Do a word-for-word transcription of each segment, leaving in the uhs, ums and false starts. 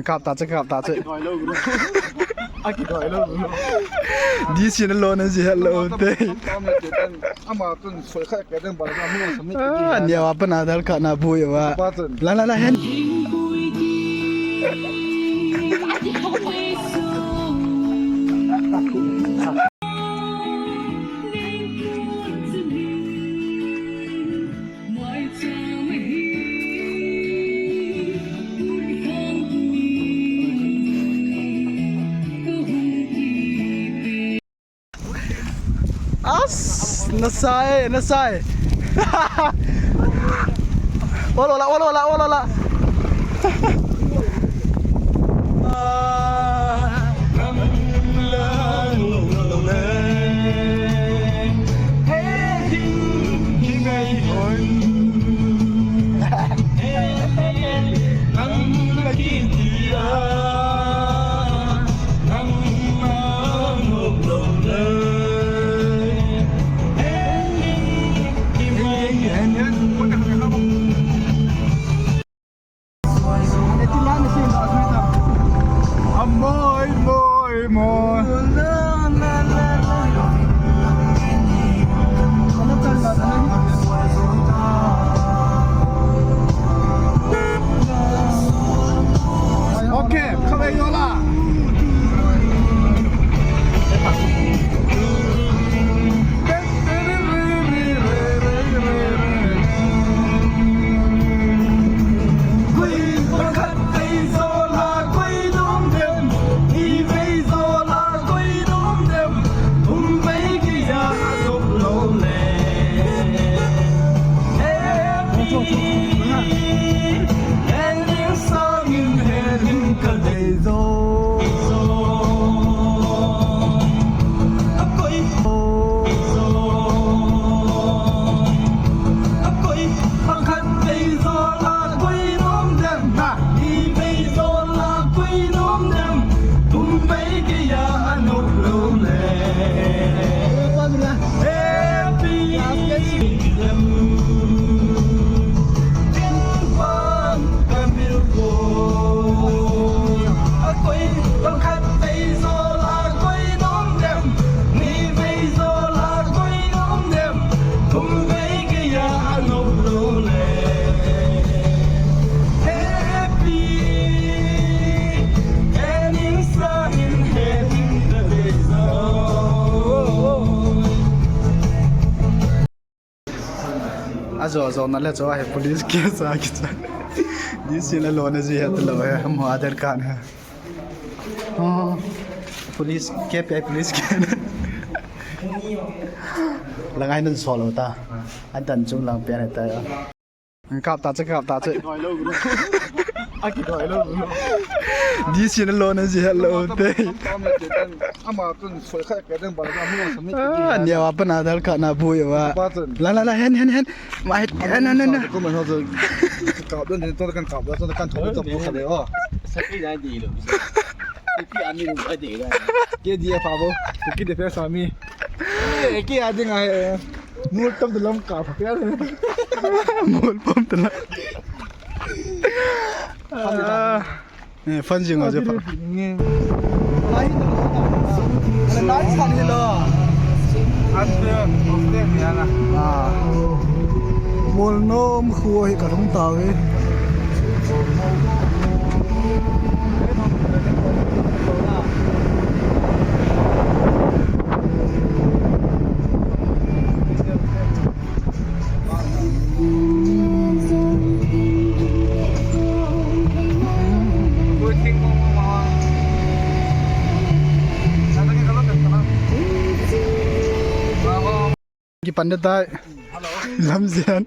Kap ta chu, kap ta chu. Akidoi lou. Akidoi lou. D C na lo na ji hello te. Ama tun soi kha ke den ba la mu sa mi. Ah, nia wa pa na dal ka na bu ya wa. La, la, la, hen. As, nasai, nasai. Ol, ol la, ol, ol la, ol, ol la. Moi, moi, moi. Okay, khamei jo la. Ajo, ajo, na le cho, he police case a kicha. D C na lo na ji he to lo he, mo Aadhaar card he. Oh, police, K P I police ke. Langai nun solo ta. Adan chung lang pen ta. Kap ta chu, kap ta chu. Akidoi lou. D C na lo na ji hello te. Ama tun soi kha ke den ba la mu sa mi. Ah, nia wa pa na dal ka na bu ya wa. La, la, la, hen, hen, hen. Ma hen, hen, hen, hen. Ko ma ho kap den to kan kap den to kan tho to bu kha de o. Sa ki dai di lo. Ki ani lo ba de la. Ke dia pa bo. Ki de pe sa mi. Ki adi ngai. Mol pom te lam kap pia. Mol pom te lam. Ah. Eh, fan jing aja pa. Lai sa ni lo. Ante, ante, ya na. Ah. Mol nom khu hi ka thong ta ve. Kipan de tai. Lamjen.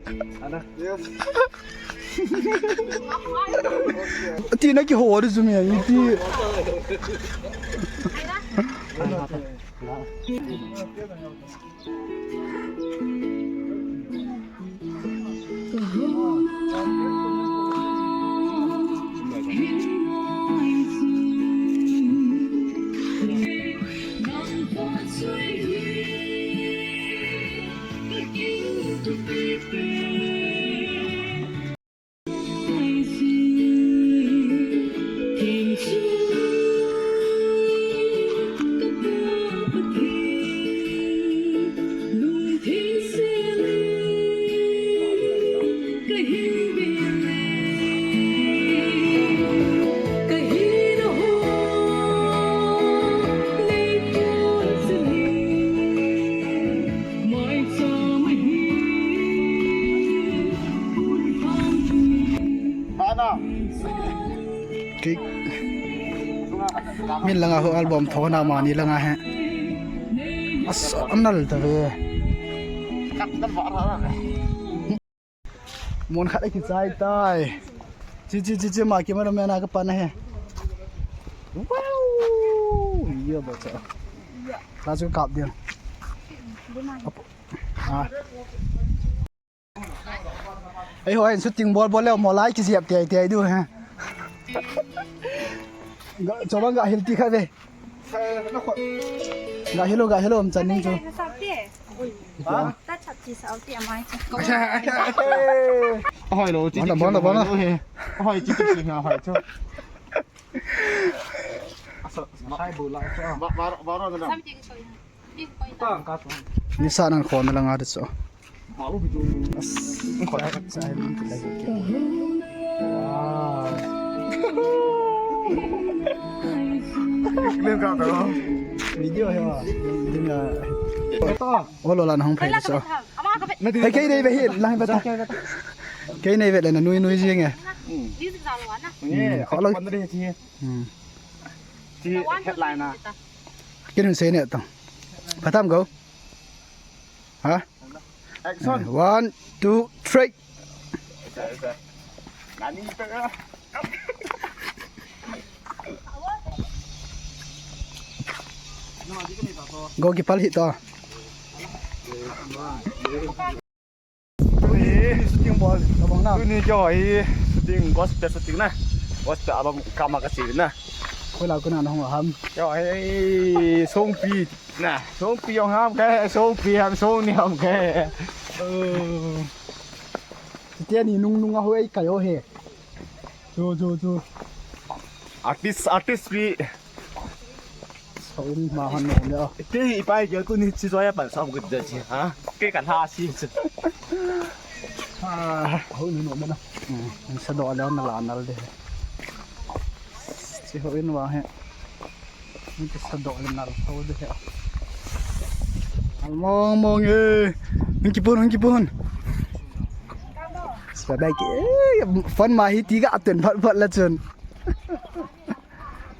Ti na kihou di chu mi a, ti. Ki-, min langa ho album tho na mani langa he. As, anal ta ve. Mon khat a kichai tai. Chi, chi, chi, chi, ma cameraman a ka pan a he. Wow! Yo, ba cha. Ka chu kap dia. Ap-, ah. Ei, hoi, shooting bol bol leo, molai kijep tei tei diu he. Ga, chobang ga hil ti kha ve. Ga hilo, ga hilo, um chan ning chu. Ha? Ta chap chi sao ti amai chu. Hoi lo, chi. Bon, chi, bon, bon. Hoi, chi, chi, chi, hoi chu. Asa, sai bu la chu. Ba, ba, ba, ba. Sam chi chu. Nisa nan khon na langa de chu. Wow. Video he wa. Video. Olo la na hong phai de chu. Hey, kei nei ve hi, lang beta. Kei nei ve le na nui nui jing e. Hmm. Kholo. Hmm. Chi headline na. Kin hun sei ne tong. Phatam go. Ha? Action. One, two, three. Go kipal hi to. Tuni shooting bol, abang na. Tuni kyo hi shooting, gospel shooting na. Gospel abang kama kasi na. Koi la kona na hong ham. Kyo hi songpi na. Songpi hong ham ke, songpi ham, song ni ham ke. Oh. Titi ni nung nung a hoi kai o he. Chu, chu, chu. Artist, artist pi. Saun ma han no le. Kei ipai kei tuni chi joya pan sam gut de chi, ha? Kei kan ha si chi. Ah, ho ni no mana. Hmm, sa do le na la nal de. Chi ho in wa he. Ni sa do le nal ho de he. Mong mong e. Hung kipun, hung kipun. Sa bai ke. Fan ma hi ti ga ten phat phat la chun.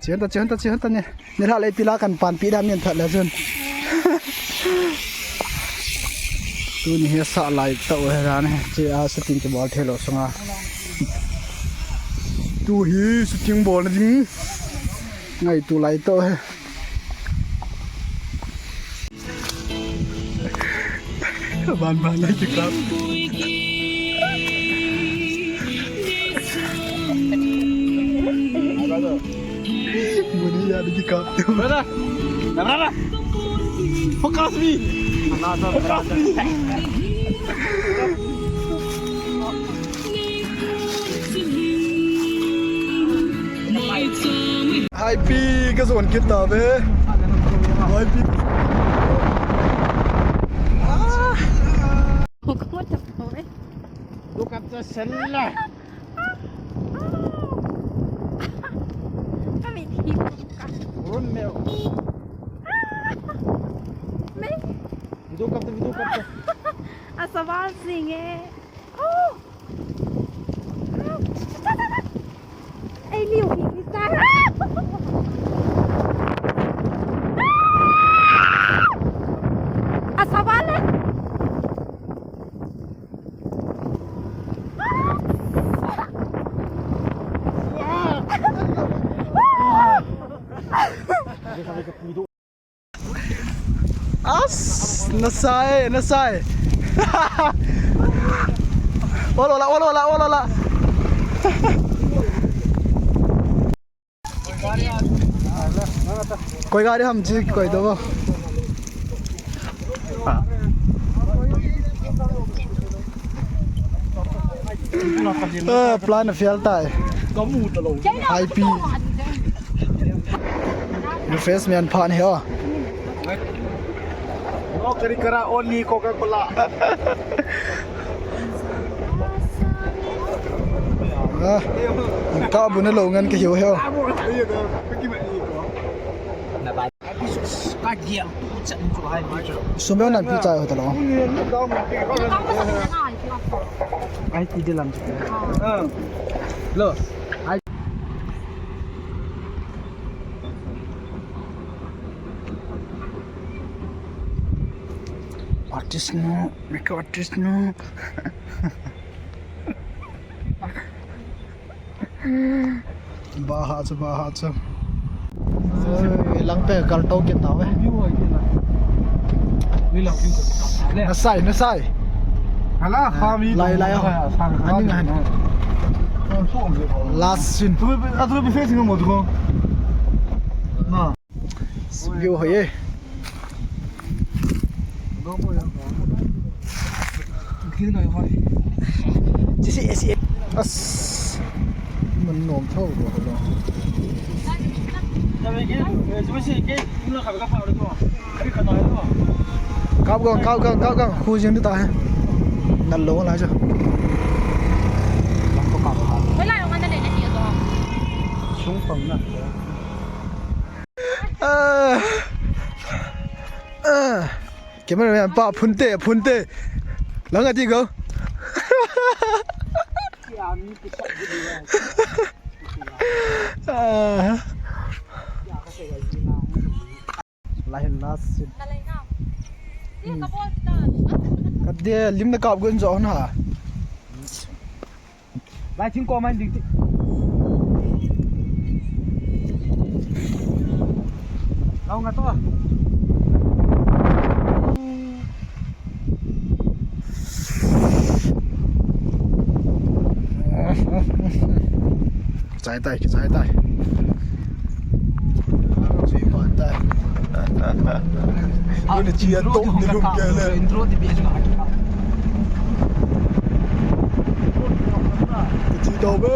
Chian ta, chian ta, chian ta ne. Ni la le pila kan pan pi da men that la chun. Tuni hi sa lai ta o he ran he. Chi a shooting kibol thei lou sunga. Tu hi shooting bol na ding. Ngai tu lai ta o he. Ban ban na kikap. Muni ya na kikap. Brother, brother, focus me. Focus me. Haipi ka zon kit ta ve. Haipi. Ah. Look at the cell. Kami di ka. Run meo. Me. Video kapta, video kapta. Asawal sing e. Oh. Ei liu hi ni ta. Asawal e. As, nasai, nasai. Olo la, olo la, olo la. Koi gari ham chi koi do. Ah, plan fail tai. Haipi. Refreshment phan he o. No kari kara, only Coca-Cola. Ah, ka bu na lo ngan ka hiu hiu. Sum nan pi chai ho ta lo. Ai ti de lam. Lo. Ai. Artist nu, makeup artist nu. Baha chu, baha chu. Oi, lang pe kal to kin tau ve. Nasai, nasai. Hala, kami lai, lai, oh. Ani ngan. Last scene. Tu, tu, tu, facing mo tu ko. Na. View hoi e. Chisi, esi. As. Man nom tho lo lo. Kap gang, kap gang, kap gang. Khu jing di ta hai. Nal lo la jo. Wala yung ano na niya to. Sung pang na. Ah. Ah. Cameraman pa, phunte, phunte. Lang ati ko. Ah. Lai last scene. Kade lim na kap gun jo na. Lai, thing ko man ding ti. Lau nga to. Chai tai, chai tai. Chi pa tai. Uni chi a to ni lum ke le. Intro di bi. Chi to be.